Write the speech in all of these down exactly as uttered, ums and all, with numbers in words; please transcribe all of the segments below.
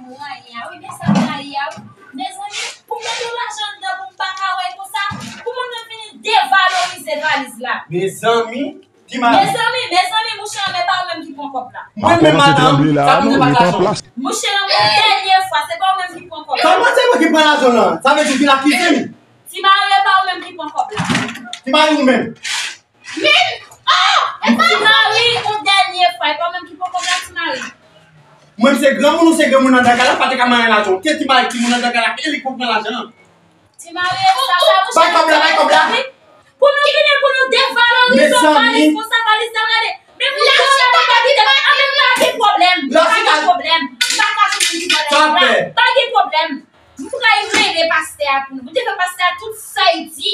Rayi a, wi, men sa m rayi a, wi. Mezanmi, pou m mete lajan anndan pou m pa ka wè konsa, pou moun nan vini devalorize valiz la. Mezanmi, ti mari. Mezanmi, mezanmi, mouche, men pa ou menm ki pran kòb la. Mwen menm, madanm, sa pou mwen pa lajan. Mouche, yon dènye fwa, se pa ou menm ki pran kòb la. Kòman se mwen ki pran lajan lan? Sa vle di w vin akize m? Ti mari, e pa ou menm ki pran kòb la. Ti mari ou menm? Men, oh, e pa Ti mari, yon dènye fwa, e pa ou menm ki pran kòb la, ti mari. Mwen, se granmoun ou se granmoun anndan kay la, pa te ka manyen lajan. Ke ti mari, timoun anndan kay la, e li k pran lajan an. Ti mari, e sa, sa, mouche. Bay kòb la, bay kòb la. Pou nou vini, pou nou devalorize yon valiz konsa, valiz la, gade. Men pou lajan pa ka kite, an menm pa gen pwoblèm. Pa gen pwoblèm. M pa ka sou moun ki pran lajan la. Pa gen pwoblèm. M pral rele pastè a pou nou. Bondye fè pastè a tout sa l di.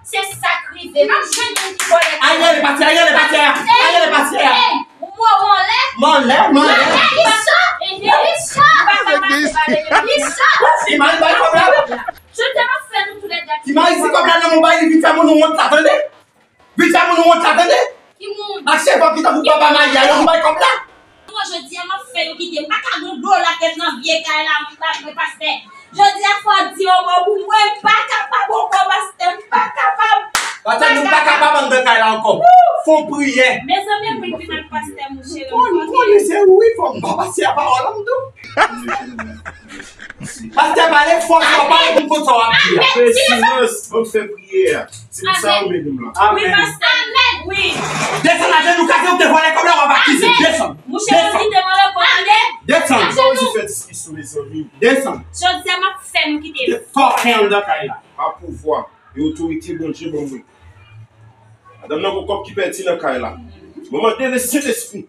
Se sa k rive. M ap jwenn moun ki vòlè. Al rele pastè a, al rele pastè a, al rele pastè a. Ey, ou mò, ou anlè? M anlè, m anlè. Li sot, li sot. M pa ka pase pa li. Li sot. Ti mari, bay kòb la. Jodi a m ap fè nou toulède. Ti mari, si kòb la nan men w, bay li vit fè moun ou wont la, tande? Vin fè moun wont la, tande? Ki moun? Ak chèf ki tankou papa Maya, yo pou bay kòb la. Mwen, jodi a, m ap fè yo kite. M pa ka gon dola tèt nan vye kay la, m pa jwe pastè. Jodi a, fò di yon mo pou mwen, m pa kapab ankò, pastè, m pa kapab. Pastè, nou pa kapab anndan kay la ankò. Fon priyè. Mezanmi, m vin ak pastè, mouche. Ou konnen se ou, wi, fò m pa pase a pawòl la, m tou. Pastè, pale fò, fò, pale pou m konn sa w ap di a. Fè silans, ban m fè priyè a. Se pou sa ou mennen m la. Wi, pastè. Amèn. Wi. Desann ajenou, kaze ou te vòlè kòb la, w ap akize. Desann. Mouche, nou kite mwen repon, tande. Desann. Ajenou. Bondye fè diskisyon, mezanmi. Desann. Jodi a, m ap fè nou kite. Fò fè anndan kay la. Pa pouvwa e otorite Bondye ban mwen. Madanm nan gon kòb ki pèdi nan kay la. Mwen mande Lesentespri.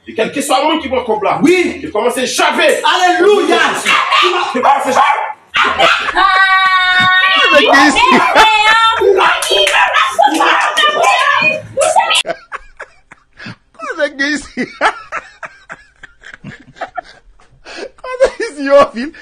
E kèlkeswa moun ki pran kòb la, wi, li kòmanse chape. Alelouya! Li kòmanse chape. Kote ki isi? Kote ki isi yo vin?